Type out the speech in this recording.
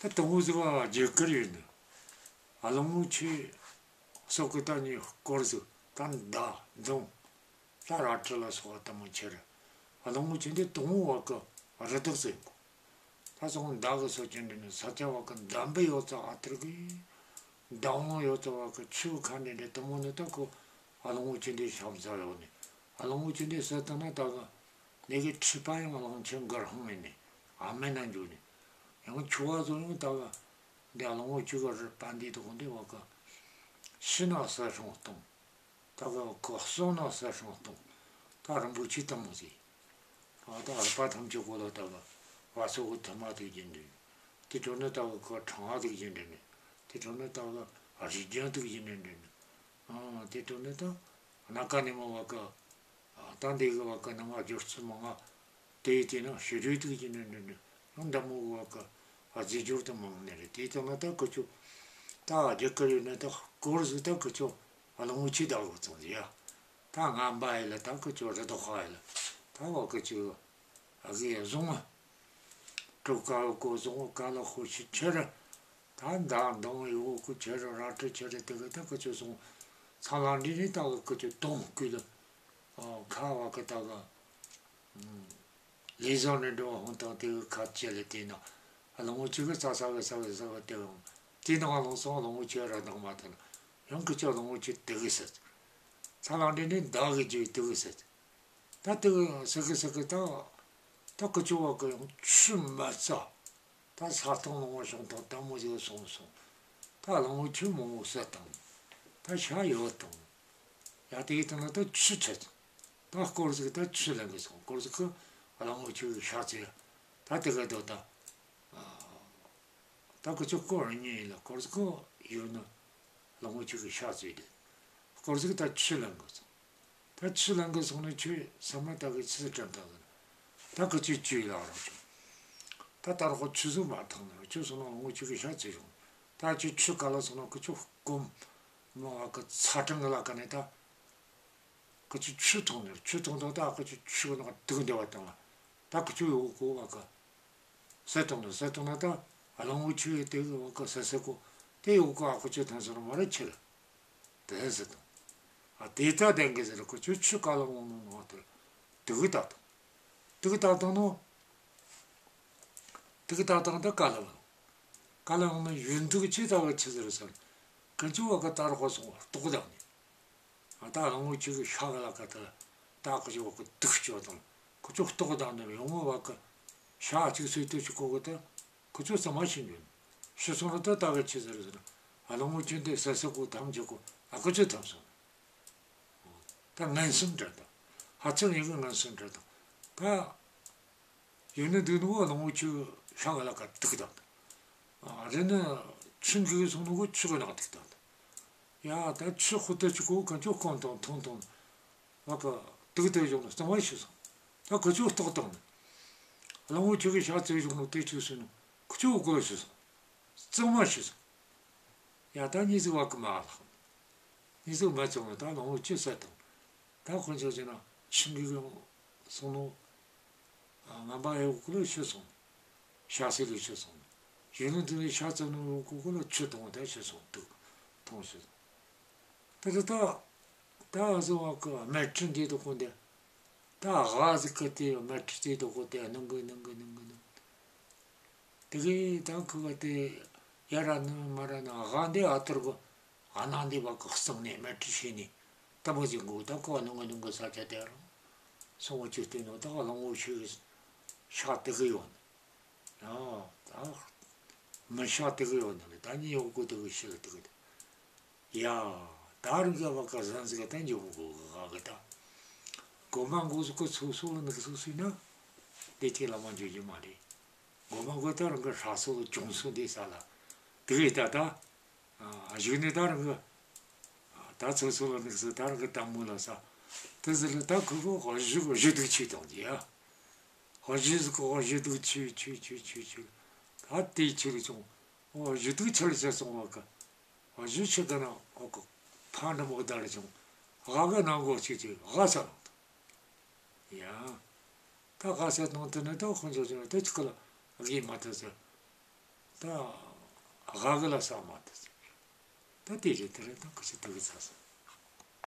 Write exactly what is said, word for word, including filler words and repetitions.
ད་དང་པོ་ཟིག་བ་རྒྱུ་སྐར་ཡོད་ནི། ཨ་ལོང་མོ་ཆེ་སོག་གི་ད་ནི་སྐོར་ཟིག་ད་མདའ་མདུང་། ད་རལ་གྲི་ལ་སོགས་པ་དེ་མོ་ཁྱེར། ཨ་ལོང་མོ་ཆེ་འདི་དང་པོ་བ་གི་རི་དྭགས་ཟེར་གོ། ད་སོང་མདའ་གི་སོ་ཅན་འདི་ནི་ས་ཆ་བ་གི་འདམ་བུ་ཡོད་ཙ་ཨ་ཐུར་གི། འདམ་ལོང་ཡོད་ཙ་བ་གི་ཆུ་ཁ་འདྲེ་འདྲེ་དེ་མོ་ནི་ད་ཁོ་ཨ་ལོང་མོ་ཆེ་འདི་ཤམ་ས་ཡོད་ནི། ཨ་ལོང་མོ་ཆེ་འདི་ཟེར་ད་ན་ད་གི་ནི་གི་ཁྲི་པ་ཡང་གླང་ཆེན་གར་ཧང་ཡིན་ནི། ཨ་མེ་ན་འཇུ་ནི། ཡང་ཆུ་བ་ཟོ་ཡང་ད་གི་འདི་ཨ་ལོང་མོ་ཆེ་གི་རི་པ་འདི་དོ་འདི་བ་གི་ཤི་ན་ས་སྲུང་གཏོང་། ད་གི་ཁོ་གསོན་ན་ས་སྲུང་གཏོང་། ད་རིན་པོ་ཆེ་དེ་མོ་ཟིག། ཨ་ད་རི་པ་ཐམས་ཅད་གོ་ལ་ད་གི་བ་སོ་གི་ཐུར་མ་དུག་གི་འདྲེ་ནི། དེ་དྲོ་ནི་ད་གི་ཁོ་ཕྲེང་བ་དུག་གི་འདྲེ་ནི། དེ་དྲོ་ནི་ད་གི་རི་རྒྱན་དུག་གི་འདྲེ་ནི། ཨ་དེ་དྲོ་ནི་ད་སྣ་ཁ་ནས་མོ་བ་གི། ཨ་ད་འདི་གི་བ་གི་ནང་ང་སྦྱོར་ཚུལ་མང་ང་། དེ་དེ་ན་ཞི་རུས་དུག་གི་འདྲེ་འདྲེ་འདྲེ། ཡང་འདྲ་མོ་གི་བ་གི་ཨ་རྫས་སྦྱོར་དུ་མང་ནི་རེད། དེ་དང་ན་ད་ཁོ་ཆོ་ད་རྒྱུ་སྐར་ཡོད་ན་ད་སྐོར་ཟིག་ད་ཁོ་ཆོ་ཨ་ལོང་མོ་ཆེ་ད་གོ་ཙང་ཟིག་ཡ། ད་ངན་པ་ཡི་ལ་ད་ཁོ་ཆོ་རི་དྭགས་ཁ་ཡི་ལ་ད་བ་ཁོ་ཆོ་ཨ་གི་བཟུང་ང་། གྲོ་ཀ་བོ་གོ་བཟུང་ང་ཀ་ལ་ཧོ་ཤི་ཁྱེར། ད་མདའ་མདུང་ཡོ་གོ་ཁྱེར་རལ་གྲི་ཁྱེར་དེ་གི་ད་ཁོ་ཆོ་བཟུང་། ཚང་ལ་འདི་ནི་ད་གི་ཁོ་ཆོ་དོང་བརྐོས་ལ། ཨ་ཁ་བ་གི་ད་གི། ལས་བཟང་ནས་འགྲོ་བ་ཧོན་དང་དེ་གི་ཁ་བཅད་ལས་དེ་ན་ཨ་ལོང་མོ་ཆེ་གི་ས་ས་གི་ས་གི་ས་གི་དེ་གང་དེ་ནང་ལོང་སོང་། ཨ་ལོང་མོ་ཆེ་ར་དང་མ་ཐོན། ཡང་ཁི་ཆོ་ཨ་ལོང་མོ་ཆེ་དེ་གི་ཟེར། ཚ་ལང་འདྲེ་ནི་མདའ་གི་རྒྱུ་དེ་གི་ཟེར། ད་དེ་གི་ཟེར་གི་ཟེར་གི་ད་ད་ཁི་ཆོ་བ་གི་ཡང་ཆུ་མ་རྩ། ད་ས་སྟོང་ལོང་བ་བྱུང་དང་དེ་མོ་ཟིག་སོང་སོང་། ད་ལོང་བོ་ཆུ་མང་བོ་བསད་བཏང་། ད་ཤ་ཡོད་བཏང་། ཡ་དེ་ཡི་དང་ན་ད་ཆུ་ཆད། ད་སྐོར་ཟིག་ད་ཆུ་ལེན་གི་སོང་། སྐོར་ཟིག་གི་ལོང་བོ་ཆུ་གི་ཤ་ཚེ། ད་དེ་ག་དོ་ད། ད་ཁོ་ཆུ་སྐོར་གཉིས་ཡིན་ལ་སྐོར་ཟིག་གི་ཡོད་ན་ལོང་བོ་ཆུ་གི་ཤ་ཚེ་དེ། སྐོར་ཟིག་ད་ཆུ་ལེན་གི་སོང་། ད་ཆུ་ལེན་གི་སོང་ནས་ཁྱོད་ས་མ་ད་གི་ཆུ་དྲན་ད་གི། ད་ཁི་ཆོས་ཆུ་ལ་རོགས་བྱུང་། ད་ད་རོགས་ཆུ་ཟོ་མ་ཐང་ནས་ཁྱོད་སོང་ན་ལོང་བོ་ཆུ་གི་ཤ་ཚེ་བྱུང་། ད་ཁྱོད་ཆུ་ག་ལ་སོང་ན་ཁི་ཆོ་སྐོམ། མོ་བ་གི་ཚ་གྲང་གི་ལ་ཀ་ནས་ད། ཁི་ཆོས་ཆུ་འཐུང་ནས་ཆུ་འཐུང་དང་ད་ཁི་ཆོས་ཆུ་གི་ནང་དུག་འདེབས་བཏང་ལ། ད་ཁི་ཆོ་ཡོ་གོ་བ་གི། ཟེར་བཏང་ན་ཟེར་བཏང་ན་ད་ཨ་ལོང་བོ་ཆུ་ཡི་དེ་གི་བ་གི་ཟེར་ཟེར་གོ། དེ་ཡོ་གོ་ཨ་ཁི་ཆོ་ཐང་ཟེར་མ་རེད་ཁྱེར། དེ་ཟེར་དང་། ཨ་དེ་ད་དེང་གི་ཟེར་ཁོ་ཆོས་ཆུ་ག་ལ་འོང་ནོ་ནོ་དེར་དུག་ད་དང་། དུག་ད་དང་ནོ། དུག་ད་དང་ད་ག་ལ་བ། ག་ལ་འོང་ན་ཡུན་དུག་ཆེ་ད་བ་ཆི་ཟེར་ཟེར། ཀུན་ཆུ་བ་ག་ད་རོགས་སོང་ལྟོགས་ད་ནི། ཨ་ད་ལོང་བོ་ཆུ་གི་ཤ་ག་ལ་ཀ་ད་ད་ཁོ་ཆོ་བ་གི་དུག་ཆོ་དང་ཁོ་ཆོ་ལྟོགས་ད་ནི་ཡོང་བ་གི་ཤ་གཅིག་སོས་དུ་ཆུ་གོ་གི་ད། ཁོ་ཚོ་གཙང་མ་ཤི་འགྱོ་ནི། ཤི་སོང་ན་ད་ད་ག་ཆི་ཟེར་ཟེར། ཨ་ལོང་བོ་ཆུ་འདི་ཟ་ཟ་གོ་ཐམས་ཅད་གོ་ཨ་ཁུ་ཆུ་ཐམ་སོང་། ད་ངན་སེམས་འདྲ་དང་། ཧ་ཅང་ཡིན་གི་ངན་སེམས་འདྲ་དང་། ད་ཡུན་ནི་དུག་ནི་གོ་ཨ་ལོང་བོ་ཆུ་ཤང་ག་ལ་ཀ་དུག་དང་། ཨ་རེ་ནི་ཆུ་འགུག་སོང་ནི་གོ་ཆུ་གི་ནང་དུག་དང་། ཡ་ད་ཆུ་ཧུ་ཏུ་ཆུ་གོ་ག་ཆོ་ཁོང་དང་ཐུང་དང་། བ་ག་དུག་དེ་བྱུང་ནོ་གཙང་མ་ཤི་སོང་། ད་ཁོ་ཆོ་ལྟོགས་བཏང་ནི། ལོང་བོ་ཆུ་གི་ཤ་ཚེ་བྱུང་ནོ་དེ་ཆུ་སོང་ནོ་ཁོ་ཆོ་གོ་ཤི་སོང་། གཙང་མ་ཤི་སོང་། ཡ་ད་ཉི་ཟིག་བ་གི་མ་ལྷག་ནི། ཉི་ཟིག་མ་བྱུང་ནོ་ད་ལོང་བོ་ཆུ་ཟད་བཏང་། ད་ཁོ་ཆོ་ཟེར་ན་ཆུ་འགུག་སོང་ནོ། ངན་པ་ཡོ་གོ་ལ་ཤི་སོང་། ཤ་ཟོས་ལ་ཤི་སོང་། ཡུན་ནི་དུག་ནི་ཤ་ཚ་ནོ་ཡོ་གོ་གོ་ལ་ཆུ་འཐུང་ད་ཤི་སོང་། དུག་འཐུང་ཤི་སོང་། ད་ད་ད་ད་ཨ་ཟོ་བ་གི་དམར་ཁྲིད་འདི་དོ་གོ་འདི། ད་ཨ་ཟིག་གི་དེ་དམར་ཁྲིད་དེ་དོ་གོ་དེ་ནང་གི་ནང་གི་ནང་གི་ནང་། དེ་གི་ད་ཁུ་གི་དེ་ཡ་ར་ནི་མ་ར་ནི་ཨ་འདི་ཨ་ཐུར་གི་ཨ་ན་འདི་བ་གི་གཙང་ནས་དམར་ཁྲིད་བྱས་ནས་ད་མོ་ཟིག་གོ་ད་ཁོ་ནང་གི་ནང་གི་ས་ཆ་དེ་རང་སོང་བ་ཅིག་སྟེ་ནོ་ད་ལོང་བོ་ཆུ་གི་ཤ་དེ་གི་ཡོད་ནི། ཡ་ད་མི་ཤ་དེ་གི་ཡོད་ནི་ད་ཉི་ཡོ་གོ་དེ་གི་ཤི་ལ་དེ་གི་དེ། ཡ། ད་རང་གི་བ་ཀ་ཟན་ཟིག་ད་འཇོག་གོ་ག་གི་ད། གོ་མ་གོ་ཟིག་གོ་ཚོ་སོ་ལ་ནག་སོ་སོ་ན། དེ་ཅིག་ལ་མ་འཇོག་རྒྱུ་མ་རེད། གོ་མ་གོ་ད་རང་གི་ཧྲ་སོ་གྱོང་སོ་དེ་ས་ལ། དེ་གི་ད་ད། ཨ་གཞུག་ནས་ད་རང་གི། ད་ཚོ་སོ་ལ་ནག་སོ་ད་རང་གི་ད་མོ་ལ་ས། དེ་ཟིག་ལ་ད་ཁོ་གོ་གཞུ་གཞུ་དུག་ཆི་དང་གི་ཡ། གཞུ་ཟིག་གོ་གཞུ་དུག་ཆི་ཆི་ཆི་ཆི་ཆི། ད་དེ་ཆི་ལ་ཅུང་། ཨོ་གཞུ་དུག་ཆི་ལ་ཆི་སོང་བ་གི། ཨོ་གཞུ་ཆི་ད་ན་ཨོ་གི་ཕ་འདྲ་མོ་ད་ར་ཅུང་། ཨ་གི་ནང་གོ་ཆི་ཆི་ཨ་ས་ལ། ཡ། ད་ཨ་ས་ནང་དུ་ནི་ད་ཁོ་འཇོག་ཅུང་ད་ཅི་གི་ལ་ཨ་གི་མ་ཐུབ་ཟེར། ད་ཨ་ག་གི་ལ་ས་མ་ད་ཟེར། ད་དེ་རེད་དེ་རེད། ད་ཁ་ཆེ་ད་གི་ཚ་ས།